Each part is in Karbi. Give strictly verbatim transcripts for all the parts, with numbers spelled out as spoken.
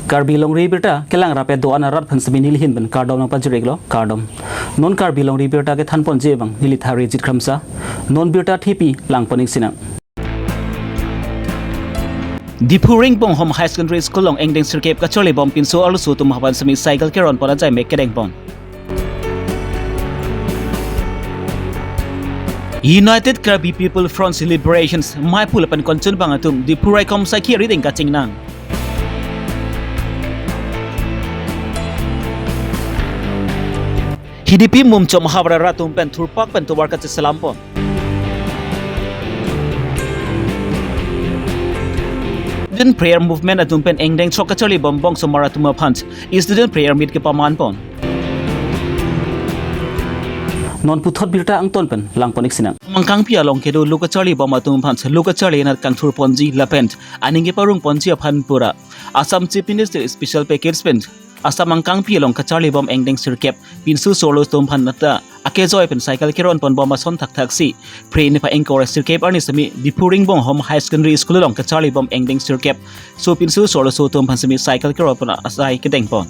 Karbi Longri Abirta kelang rap-et do-an arat aphan semi nelihin pen kardom nangpajir-iklo, kardom. Non Karbi Longri Abirta kethanponji abang neli Tharijit Kramsa. Non birta thepi langpon-ik sinang. Diphu Ringbonghom High Secondary School along angdeng sirkep kacharlibom pinso arloso atum aphan semi cycle keronpon ajai mek kedengpon. United Karbi People Front Liberations, Maiphu lapen konchunbang atum Diphu raikom saikhi arideng kachingnang. Hidipi mumchom havar arat atum pen thurpak pen tovar kacheselampon. Student prayer movement atum pen angdeng chok kacharlibom bongsomar atum aphan student prayer meet kepamanpon. Non puthot birta angton pen langpon-ik sinang. Mangkangpi along kedo lo kacharlibom atum aphan lo kacharli anat kangthurponji lapen aning keparongponji aphan pura Assam Chief Minister special package pen Assam Mangkangpi along kacharlibom angdeng sirkep pinso arloso atum aphan ta akejoi pen cycle keronponbom ason thakthaksi Phre niphai ingkoi ra sirkep arni semi Diphu Ringbonghom High Secondary School along kacharlibom angdeng sirkep so pinso arloso atum aphan semi cycle keronpon ajai kedengpon.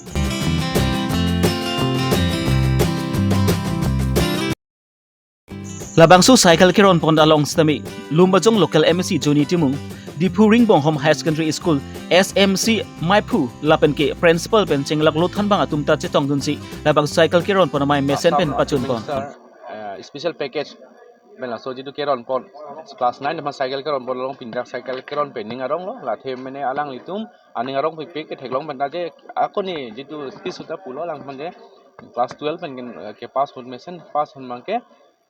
Labangso cycle keronpon along semi Lumbajong local M A C Johnny Timung, Diphu Ringbonghom High Secondary School S M C Maiphu lapen ke principal pen chenglok lothanbang atum ta chetongdunsi labang cycle keronpon amei mesen pen pachunpon. Sir, eh, special package pen laso jitu keronpon class nine aphan cycle keronpon along pindak cycle keron pen ning aronglo, lathe mene alanglitum aning arong pipik ketheklong pen ta je ako ne jitu speech ta pulo alang pen je class twelve pen ke, eh, kepass ahut mesen pass ahut abangke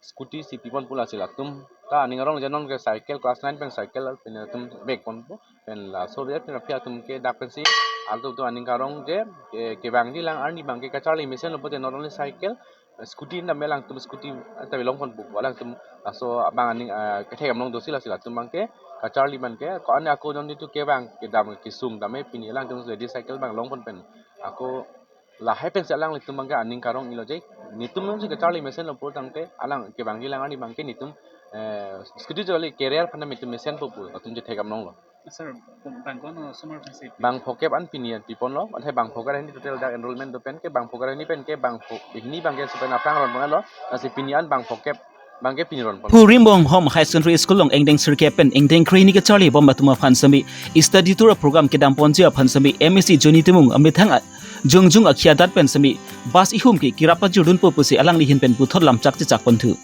scooty si pipon pu lasi latum ta aning arong je non ke cycle class nine pen cycle pen atum bag ponpo pen laso bag pen aphi atum ke dak pensi altu tu aning karong je, eh, kevangji alang arni abangke kacharli mesenlo pote not only cycle, scooty ta me alangtum scooty ta belong ponpo alangtum laso abang aning, ah, kethek amlong dosi lasi latum abangke kacharli abangke ko-an ako jon jitu kevang kedam kesung tame pini alangtum ready cycle abang longpon pen ako lahai pensi alanglitum abangke aning karong-iklo je. Netum jongsi kacharli mesenlo pulotangte alang kevangji alang arni abangke netum, eh, scooty joli career aphan netum mesenpo pu atum chethek amlonglo. Sir, bang ko-an osomar aphansi? Bang phokep an pini an piponlo, athe bang phokep an hini total dak enrollment do pen ke bang phokep an hini pen ke bang pho-, hini abangke si pen aphrang ronponlo, lasi pini an bang phokep abangke pini ronpon. Diphu Ringbonghom High Secondary School along angdeng sirkep pen angdeng krehini kacharlibom atum aphan semi study tour program kedamponji aphan semi M A C Johnny Timung amethang a-, jongjung akhia adat pen semi bus ihum ke kerap pajirdunpo pusi alanglihin pen puthot lamchak chechakponthu.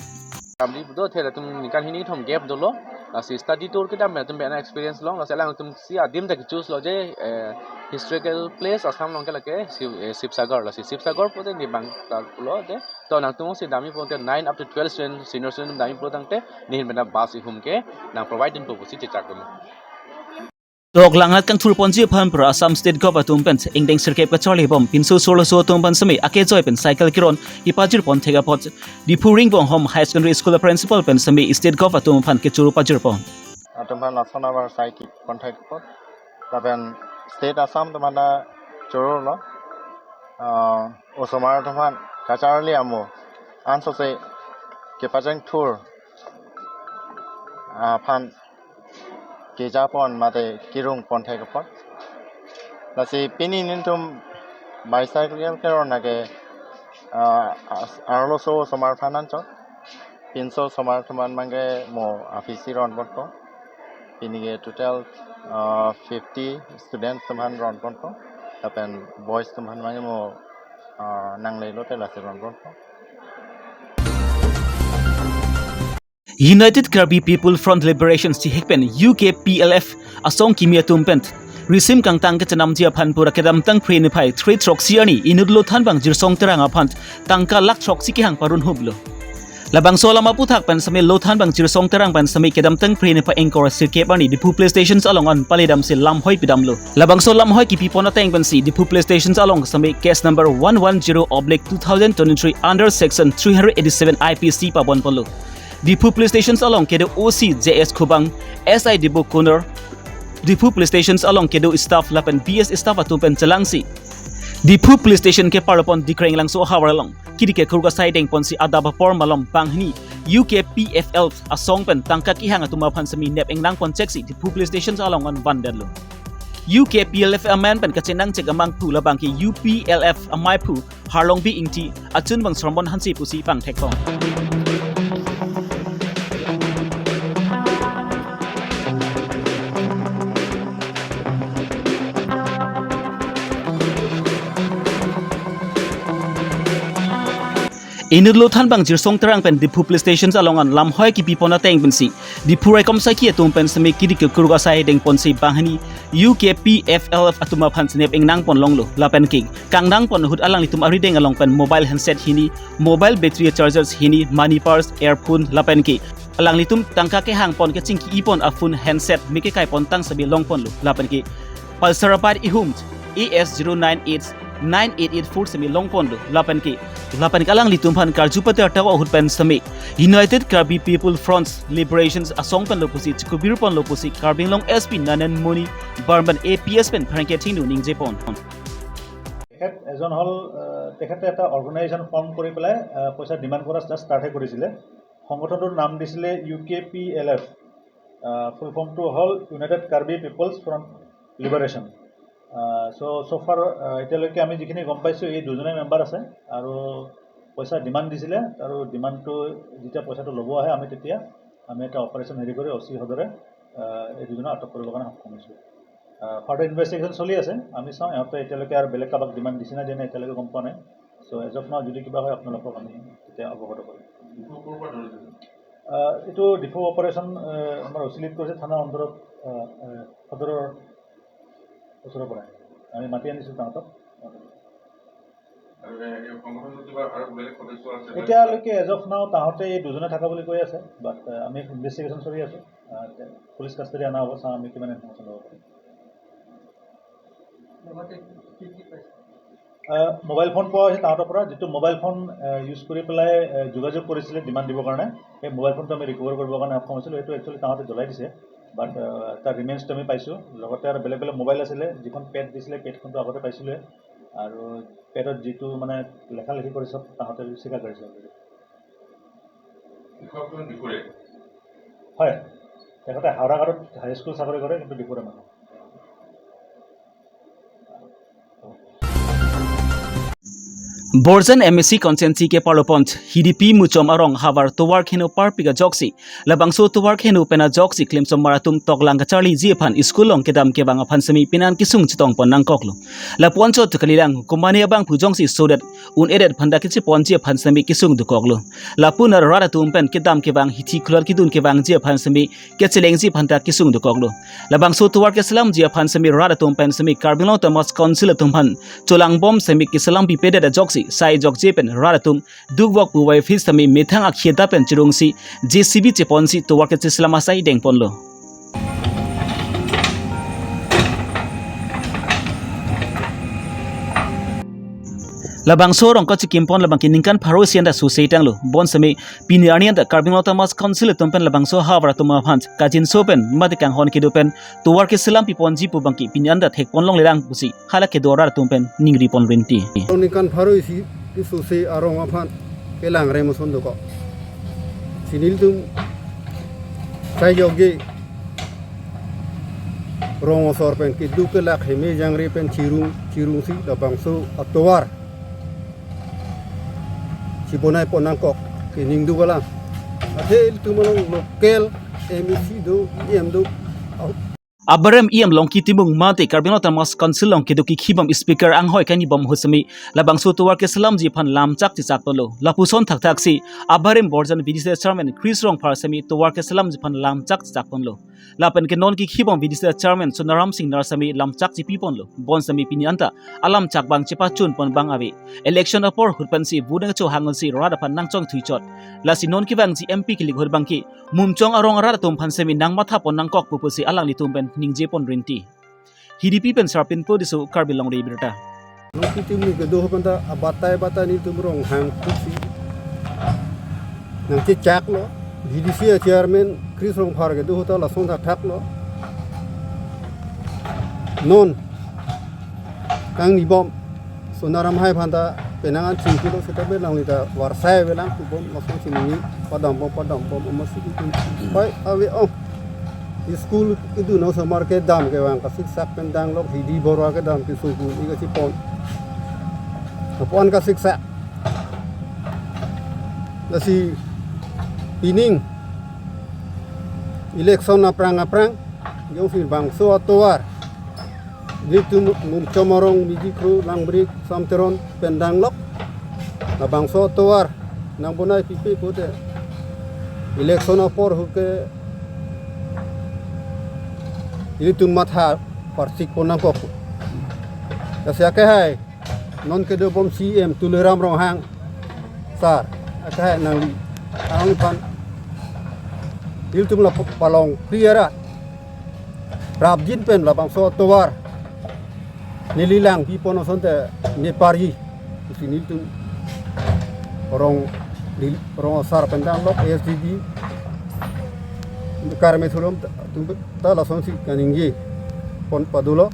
Kami do the latum ningkan hini kethom gap dolo, lasi study tour kedam latum pen experience long, lasi alangtum si adim ta kechoose lo je, eh, historical place Assam along ke lake Shiv-, eh, Shivsagar, lasi Shivsagar pote ne bang ta pulo je. To nangtum si damji pulote nine up to twelve student, senior student damji pulotangte nehin pen ta bus ihum ke nang provide dunpo pusi chechakdun. Doklang anat kangthurponji aphan pura Assam State Gov atum pen angdeng sirkep kacharlibom pinso arloso atum aphan semi akejoi pen cycle keron kepajirpon thek apot Diphu Ringbonghom High Secondary School a principal pen semi State Gov atum aphan kechoro pajirpon. Atum aphan lason abar sai kepon thek apot lapen State Assam atum aphan ta chorolo, ah, osomar atum aphan kacharli amo ansose kepachengthur aphan kejapon mate kerongpon thek apot. Lasi pini netum bicycle keron lake, ah, as-, arloso osomar aphan anchot. Pinso osomar atum aphan abangke mo aphisi ronponpo. Pini ke total, ah, fifty students atum aphan ronponpo. Lapen boys atum aphan abangke mo, ah, nangle lote lasi ronponpo. United Karbi People Front Liberation chihek pen U K P L F asong kimi atum pen risim kangtang kachenamji aphan pura kedamtang Phre niphai throk throksi arni inut lothanbang Jirsong Terang aphan tangka lakh throksi kehang parun huplo. Labangso alam aputhak pen semi lothanbang Jirsong Terang pen semi kedamtang Phre niphai ingkoi ra sirkep arni Diphu Police Stations along an pali damsi lamhoi pidamlo. Labangso lamhoi kipipon ateng pensi Diphu Police Stations along semi case number one one zero oblique two thousand twenty-three under section three hundred eighty-seven I P C paponponlo. Diphu Police Stations along kedo O C J S Khubang, S I Debo Kunur, Diphu Police Stations along kedo staff lapen B S staff atum pen chelangsi Diphu Police Station keparlopon Dikreng Langso ahavar along kiri kekhur kasai dengponsi adap apor malom banghini U K P F L asong pen tangka kehang atum aphan semi nep engnangpon cheksi Diphu Police Stations along an vandetlo. U K P L F amen pen kachenangchek amangphu labang ke U P L F amaiphu Harlongbi Ingti, achunbang Sormon Hanse pusi pangthekpon. Inutlo thanbang Jirsong Terang pen Diphu Police Station along an lamhoi kipipon ateng pensi Diphu raikom saiki atum pen semi kiri kekruk asai dengponsi banghini U K P F L F atum aphan senep ingnangpon longlo lapen ke kangnangpon ahut alanglitum arideng along pen mobile handset hini, mobile battery chargers hini, money purse, earphone lapen ke alanglitum tangka kehangpon kechingki-ipon a-phone handset meke kaipon tang semi longponlo lapen ke Pulsar bike ihum A S zero nine eight nine eight eight four semi longponlo lapen ke lapen ke alanglitum aphan karju patar ta ahut pen semi United Karbi People Front Liberation Asong pen lo pusi chikubirpon lo pusi Karbi Anglong S P Nanan Muni Barman A P S pen pherangke thengno ningjepon. তেখেত এজন হ'ল, আহ, তেখেতে এটা organisation form কৰি পেলাই, আহ, পইচা ডিমাণ্ড কৰা ষ্টাৰ্টহে কৰিছিলে। সংগঠনটোৰ নাম দিছিলে U K P L F. Full ফৰ্মটো হ'ল united Karbi people's front liberation. So' so' ফাৰ এতিয়ালৈকে আমি যিখিনি গম পাইছোঁ, এই দুজনে মেম্বাৰ আছে আৰু পইচা ডিমাণ্ড দিছিলে আৰু ডিমাণ্ডটো যেতিয়া পইচাটো ল'ব আহে, আমি তেতিয়া আমি এটা অপাৰেশ্যন হেৰি কৰি অচি সদৰে, আহ, এই দুজনক আটক কৰিবৰ কাৰণে সক্ষম হৈছোঁ। ফাৰ্ডাৰ ইনভেষ্টিগেশ্যন চলি আছে, আমি চাওঁ ইহঁতে এতিয়ালৈকে আৰু বেলেগ কাৰোবাক ডিমাণ্ড দিছে নে দিয়া নাই এতিয়ালৈকে গম পোৱা নাই। চ' এজ অফ নাও যদি কিবা হয় আপোনালোকক আমি তেতিয়া অৱগত কৰিম। ডিফু ক'ৰ পৰা ধৰিছে? আহ, এইটো ডিফু অপাৰেশ্যন, আহ, আমাৰ অচি লিড কৰিছে থানা অন্তৰত, আহ, আহ, সদৰৰ ওচৰৰ পৰা আমি মাতি আনিছোঁ তাহাঁতক। আৰু এই, এই সংগঠনটোত কিবা আৰু বেলেগ সদস্য আছে? এতিয়ালৈকে এজ অফ নাও তাহাঁতে এই দুজনে থকা বুলি কৈ আছে, বাট, আহ, আমি ইনভেষ্টিগেশ্যন চলি আছে। আহ, তে-, পুলিচ কাষ্টডি অনা হ'ব, চাওঁ আমি কিমান ইনফৰমেশ্যন ল'ব পাৰোঁ। লগতে কি কি পাইছে? আহ, মোবাইল ফোন পোৱা হৈছে তাহাঁতৰ পৰা, যিটো মোবাইল ফোন, আহ, ইউজ কৰি পেলাই, আহ, যোগাযোগ কৰিছিলে ডিমাণ্ড দিবৰ কাৰণে। সেই মোবাইল ফোনটো আমি ৰিকভাৰ কৰিবৰ কাৰণে সক্ষম হৈছিলোঁ। সেইটো একচুৱেলি তাহাঁতে জ্বলাই দিছে, বাট, আহ, তাৰ ৰিমেইনছটো আমি পাইছোঁ। লগতে আৰু বেলেগ বেলেগ মোবাইল আছিলে, যিখন পেড দিছিলে, পেডখনটো আগতে পাইছিলোঁৱে। আৰু পেডত যিটো মানে লেখা লেখি কৰিছে, তাহাঁতে স্বীকাৰ কৰিছে। কৃষকজন ডিফুৰে? হয়, তেখেতে হাওৰাঘাটত হাইস্কুল চাকৰি কৰে, কিন্তু ডিফুৰে মানুহ। Borjan M A C constituency ke parlopon Hidipi Muchom arong havar tovar kheno parpik ajoksi labangso tovar kheno pen ajoksi klemchom mar atum toklang kacharliji aphan school along kedam kevang aphan semi penan kesung chetongpon nangkoklo. Lapu-an chot kalilang kumani abangphu jongsi sodet un-edet aphanta kecheponji aphan semi kesung dokoklo. Lapu-an rat atum pen kedam kevang hithi khulat kedun kevangji aphan semi kechelengji aphanta kesung dokoklo. Labangso tovar keselamji aphan semi rat atum pen semi Karbi Anglong Autonomous Council atum aphan cholangbom semi keselam pipedet ajoksi sai jokje pen rat atum dukvok puvoiphit semi methang akheda pen chirungsi J C B cheponsi tovar kecheselam asai dengponlo. Labangso arong kachikimpon labang ke ningkan pharo isi anta suse tanglo. Bonsemi pini arni anta Karbi Anglong Autonomous Council atum pen labangso havar atum aphan kachinso pen mate kanghon kedo pen tovar keselam piponji pu abangke pini anta thekpon longlelang pusi hala kedo arat atum pen ningripon rinti. Ningkan pharo isi kesuse arong aphan kelang rem ason dokok. Si nelitum sai jokje rong asor pen keduk kelak heme jangre pen chirung chirungsi labangso atovar chibonai pon nangkok kening duk alam. Athe ilitum along local M A C do, E M do. Abarem E M Longki Timung mate Karbi Anglong Autonomous Council along kedo kekhibom speaker anghoi kanibom ahut semi labangso tovar keselamji aphan lamchak chechakponlo. Lapuson thakthaksi abarem Borjan V D C Chairman Chris Rongphar semi tovar keselamji aphan lamchak chechakponlo. Lapen ke non kekhibom V D C Chairman Sonaram Singnar semi lamchak chepiponlo. Bonsemi pini anta alamchak abang chepachunpon abang ave. Election apor ahut pensi vote nangchohang unsi rat aphan nangchongthui chot. Lasi non kevangji M P kelik ahut abangke Mumchong arong arat atum aphan semi nangmathapon nangkok pu pusi alanglitum pen ningjepon rinti. Hidipi pen Sarpin Podiso, Karbi Longri Abirta. Nong kitim ni kedo aphanta abatai batai nelitum rong hang kusi nangchechaklo. V D C Chairman Chris Rongphar kedo ahut ta lason thakthaklo. Non kangnibom Sonaram hai aphanta penang an chingkilo seta belang lita varsai belang kubom lason sini padambom padambom amat sini oi ave ong. School kedun osomar kedam kevang kasiksak pen danglok, Hidi Baruah kedam keso pu-i kachepon. Apon kasiksak. Lasi pining election aphrang aphrang, jongsi bangso atovar, ilitum Murchom Arong, Mijikro, Langbrik, Sam Teron pen danglok. Labangso atovar nangbonai pipe pute election apor ahut ke ilitum matha parsikpon nangkok. Lasi akehai non kedobom C M Tuliram Ronghang sar, akehai nangli, alangphan ilitum la palong priara prapjin pen labangso atovar neli lang pipon asonte nepari. Lasi nelitum rong, neli rong asar pen danglok, S D B, karme thurum atum ta lasonsi kaningje pon padulo.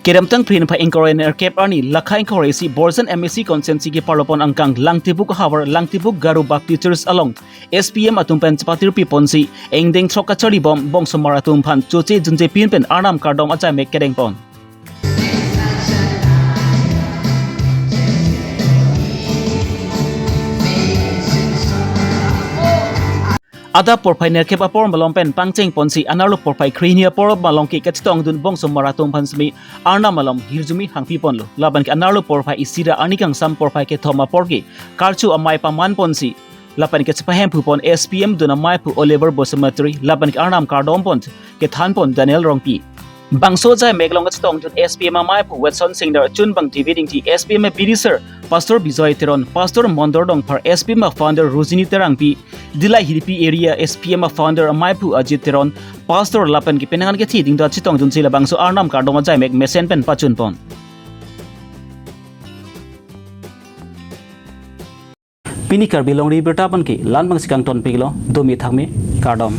Kedamtang phli niphai ingkoi ra nerkep arni lakha ingkoi ra isi Borjan M A C constituency keparlopon angkang Langtibuk havar Langtibuk Garo Baptist Church along S P M atum pen chepatir piponsi ingdeng throk kacharlibom bongsomar atum aphan choche junje pin pen Arnam kardom ajaimek kedengpon. Adap porphai nerkep apor malom pen pangchengponsi anerlo porphai krehini apor malom ke kachetongdun bongsomar atum aphan semi Arnam malom hirjume hangpiponlo. Lapen ke anerlo porphai isi ra arni kangsam porphai kethom apor ke karcho amei pamanponsi lapen ke chepahemphupon S P M dun amei aphu Oliver Basumatary lapen ke Arnam kardompon kethanpon Daniel Rongpi. Bangso ajaimek along kachetongdun S P M amei aphu Wetson Singnar, chunbang David Ingti, S P M a-bidisar Pastor Bijoy Teron, Pastor Mondor Dongphar, S P M a-founder Rojini Terangpi, Dillai Hidipi area S P M a-founder amei aphu Ajit Teron, Pastor lapen ke penang an kethe dingdot chetongdunsi labangso Arnam kardom ajaimek mesen pen pachunpon. Pini Karbi Longri Abirta pen ke la-an abangsi kangtonpiklo, dome thakme, kardom.